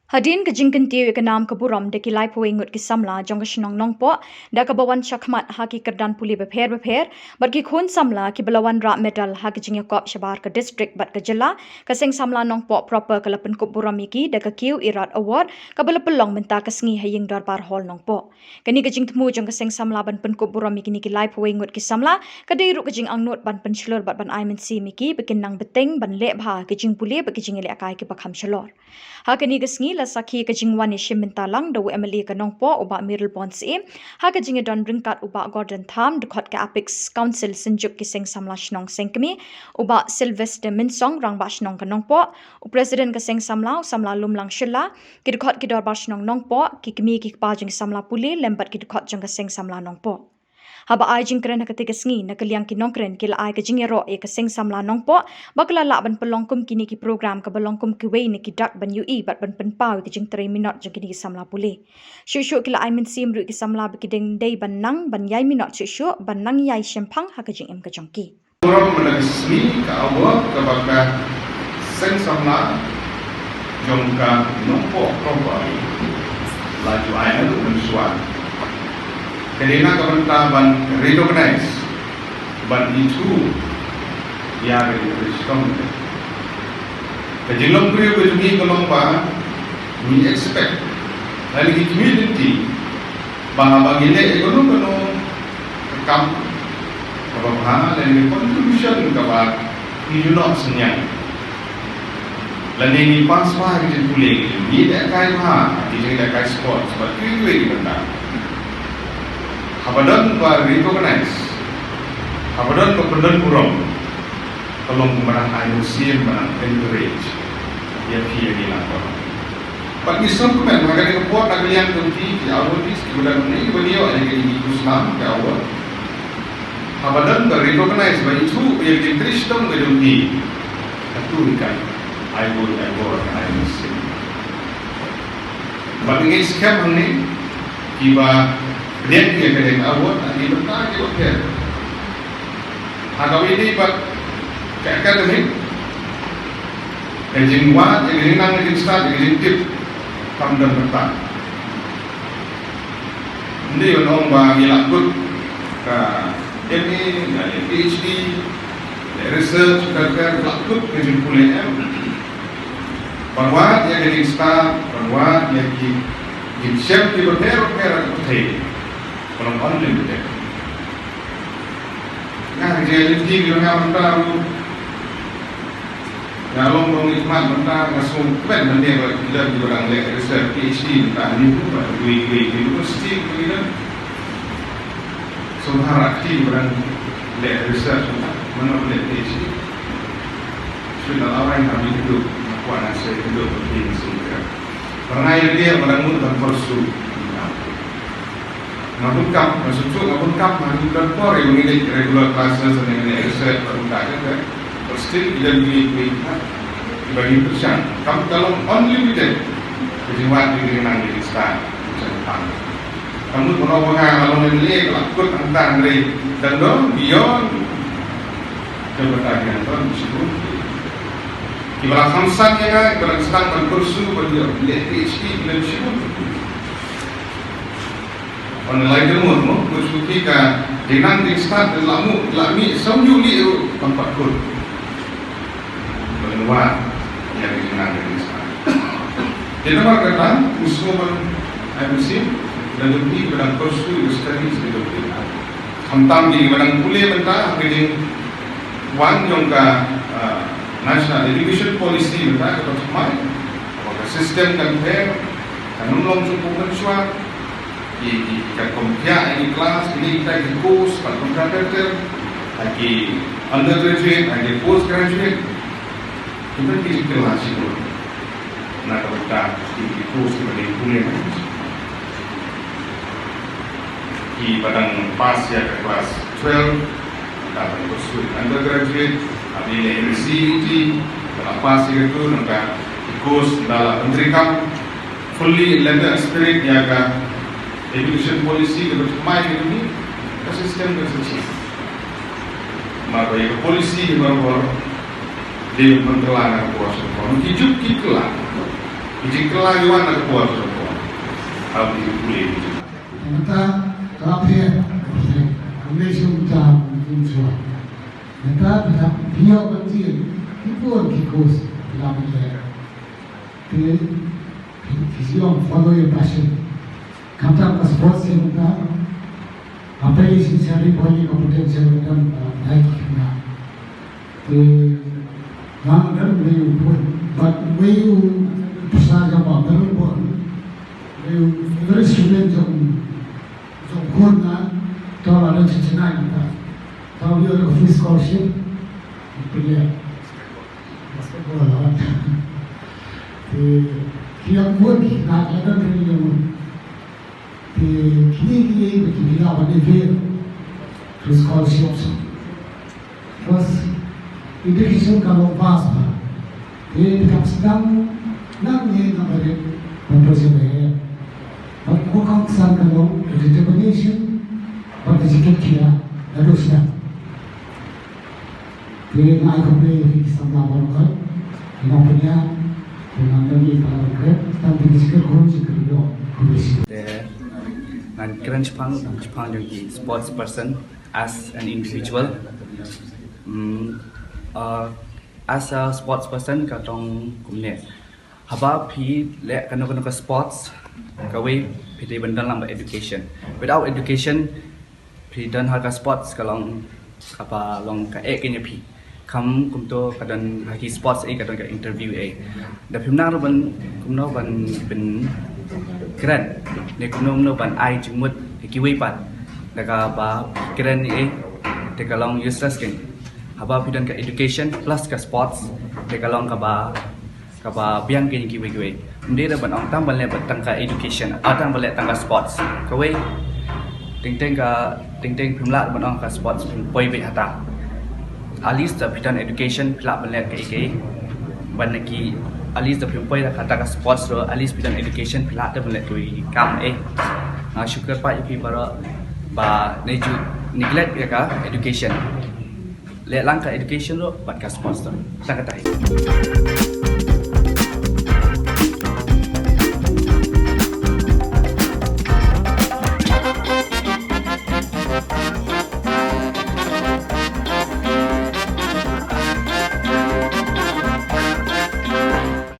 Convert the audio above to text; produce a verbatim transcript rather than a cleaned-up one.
Hadien ka jingkyntiew ïa ka nam ka burom da ki laiphew wei ngut ki samla jong ka shnong Nongpoh, da kaba wan shakhmat ha ki kyrdan pule bapher bapher bad ki khun samla kiba la wanrah medal ha ka jingïakop shabar ka district bad ka jylla, ka Seng Samla Nongpoh proper ka la pynkup burom ïa ki da ka Kiew Irad Award kaba la pynlong mynta ka sngi ha Ïing Dorbar Hall Nongpoh. Kane ka jingthmu jong ka Seng Samla ban pynkup burom ïa kine ki laiphew wei ngut ki samla ka dei ruh ka jingangnud ban pynshlur bad ban ai mynsiem ïa ki ba kin nang bteng ban leh bha ki jingpule bad ki jingïalehkai kiba kham shalor. Ha kane ka sngi la sakhi ka jingwan ïashim bynta lang da u M L A ka Nongpoh u Bah Mayralborn Syiem, ha ka jingïadon ryngkat u Bah Gordon Tham, dkhot ka Apex Council Synjuk ki Seng Samla Shnong Sengkmie, u Bah Sylvester Mynsong, Rangbah Shnong ka Nongpoh, u President ka Seng Samla u Samla Lumlang Shylla, ki dkhot ki Dorbar Shnong Nongpoh, ki kmie ki kpa jong ki samla pule lem bad ki dkhot jong ka Seng Samla Nongpoh. Haba ai jingkren ha katei ka sngi, na ka liang ki nongkren ki la ai ka jingïaroh ïa ka Seng Samla Nongpoh ba ka la lah ban pynlong kum kine ki program kaba long kum kiwei na ki dak ban ïohi bad ban pynpaw ïa ka jingtrei minot jong kine ki samla pule. Shuh shuh ki la ai mynsiem ruh ïa ki samla ba ki dang dei ban nang ban ïai minot shuh shuh, ban nang ïai shemphang ha ka jingim ka jong ki. Burom mynta ka sngi ka award kaba ka Seng Samla jong ka Nongpoh Proper la ju ai haduh mynshuwa. Ka dei na ka bynta ban recognize, ban ithuh ïa ka jingtrei shitom. Ka jinglong briew ka jong ngi ka long ba ngi expect lane ngi kyrmen lynti ba haba ngi leh ïa kano kano ka kam kaba bha lane contribution kaba ngi ju noh synñiang, lane ngi pass bha ha ki jingpule, ngi lehkai bha ha ki jingïalehkai sports bad kiwei kiwei ki bynta, haba don ba recognize, haba don ba pyndon burom, ka long kumba nang ai mynsiem, ba nang encourage ïa phi ïa ngi lang. Bad ngi sngewkmen ha kane ka por na ka liang jong phi ki awardees kiba dang ngi ban ïoh ïa kine ki khusnam ki award, haba don ba recognize, ba ithuh ïa ka jingtrei shitom ka jong phi, katu hi kan ai buit ai bor, ai mynsiem. Bad ngi ngeit skhem hangne kiba pdiang ïa kane ka award na ki bynta kiba pher. Ha kawei pat ka academic, ka jingwad ïa ka jingnang, ka jingstad, ka jingtip kam don bynta. Ym dei ban ong ba ngi la kut ka M A, ngi la leh P H D, leh research, ka, ka, la kut ka jingpule, em. Ban wad ïa ka jingstad, ban wad ïa ki jingshem kiba pher bapher ha ka pyrthei, ka long unlimited. Nga ha ka jingïaid lynti jong nga mynta ruh, nga long ba ngi khmat mynta, nga sngewkmen mynne ba ki don kiba dang leh research P H D mynta ha New York bad kiwei kiwei ki university kiba ki don. Sngewbha ha ki kiba dang leh research mynta, mano ba leh P H D. Shu la lawei ha New York, nga kwah nang share kynduh bad phi mynsiem. Ba nga ïa lade ba dang mut ban pursue. Nga bun kam, nga sngewthuh nga bun kam, nga bun kam por ïa ngi leit regular classes, ngi leit research, bad kumta ka, ka. But still, ïa ngi, ngi, ngi, kiba ngi pyrshang. Kam ka long unlimited ka jingwad, ka jingnang, ka jingstad, ka jingpang. Kam mut ban ong ba nga, nga long M L A, ka la kut hangta hynrei dang don beyond. Ka bynta ka dang don shibun. Kiba la khamsan ïa nga, kiba dang sdang ban pursue, ban ïoh leh P H D, ki don shibun. Wan la lai ka mut mo, mut shuki ka jingnang jingstad, la mut, la mih, saw hynñiew lieh ruh, kam pat kut. Ban wad ïa ka jingnang jingstad. Te namar kata, u sngewbha ban ai mynsiem, da ka dei ba dang pursue ka studies ka dei. Khamtam ki ba dang pule mynta ha ka jingwan jong ka, ah, National Education Policy mynta kaba thymmai, ba ka system kan pher, kan ym long shuh kum mynshuwa. Ki, ki, ki katkum pdiang ïa ki class, kine kita ki course, katkum ka ter ter, ha ki undergraduate, ha ki postgraduate. Kita ki jingkylla shibun na ka bynta ki, ki course kiba dei pule. Kiba dang pass ïa ka class twelve, ka dang pursue undergraduate, ha ka M C E T, ka dang pass ïa katu, nangta ki course da la pyntreikam fully in letter and spirit ïa ka education policy kaba thymmai ka jong ngi, ka system ka sa shisha. Namar ba ïa ka policy hi baroh baroh dei ban pynkylla na ka por sha ka por. Ki juk ki kylla. Ki jingkylla ki wan na ka por ka por. Haba ki pule ki jingkylla. Mynta ka pher, ka pher. Kumne shim ta, kumne shim. Mynta phi hap phi ïoh ban jied, ki bun ki course phi lah ban leh. Te phi, phi ïoh follow your passion. Khamtam ka sports hi mynta. Hapdeng shisha ri bun ka potential ka dang, uh, dei ki khynnah. Te nga dang wei u bun, but wei u pisa jong ba dang bun. Wei u favorite student jong, jong khun nga, to la dang shisha na mynta. To ïoh ka free scholarship. Pynleh basketball la. Te ki ïa bun ki khynnah la dang training ïa bun. Te kine ki, ki, ki, ki la ban avail through scholarships. Plus, education ka long vast bha. Te, te ka sdang nangne na barit ban pyrshah bha. Bad ka kongsan ka long ka determination bad ka jingkitkhia naduh sdang. Te nga ai khublei ïa phi ki samla baroh, ki nongpynïaid, ki nongpynïaid, ki nongpynïaid, tang ki jingkyrkhu, jingkyrkhu, khublei shibun. Te ngan kren shaphang, shaphang jong ki sports person as an individual. Mm, uh, as a sports person ka tong kumne. Haba phi leh kano kano ka sports, kawei phi dei ban don lang bad education. Without education, phi don ha ka sports ka long kaba long ka eh ka ïa phi. Kam kumto ka don ha ki sports eh ka don ka interview eh. Da phim nang ruh ban kumno ban pynkren ne kumno kumno ban ai jingmut ha kiwei pat. Da kaba kren eh te ka long useless kein. Haba phi don ka education plus ka sports te ka long kaba kaba biang kein kiwei kiwei. Ym dei ban ong tang ban leh tang ka education, ah, tang ban leh tang ka sports. Kawei, teng teng ka, teng teng phim lah ban ong ka sports phim poi beit hata. At least da phi don education phi lah ban leh kaei kaei. Ban ki, at least da phim poi hata ka sports ruh, at least phi don education phi lah da ban leh kiwei ki kam eh. Nga shu kyrpad ïa phi baroh ba ne ju neglect ïa ka education. Leh lang ka education ruh bad ka sports ruh. Tang kata hi.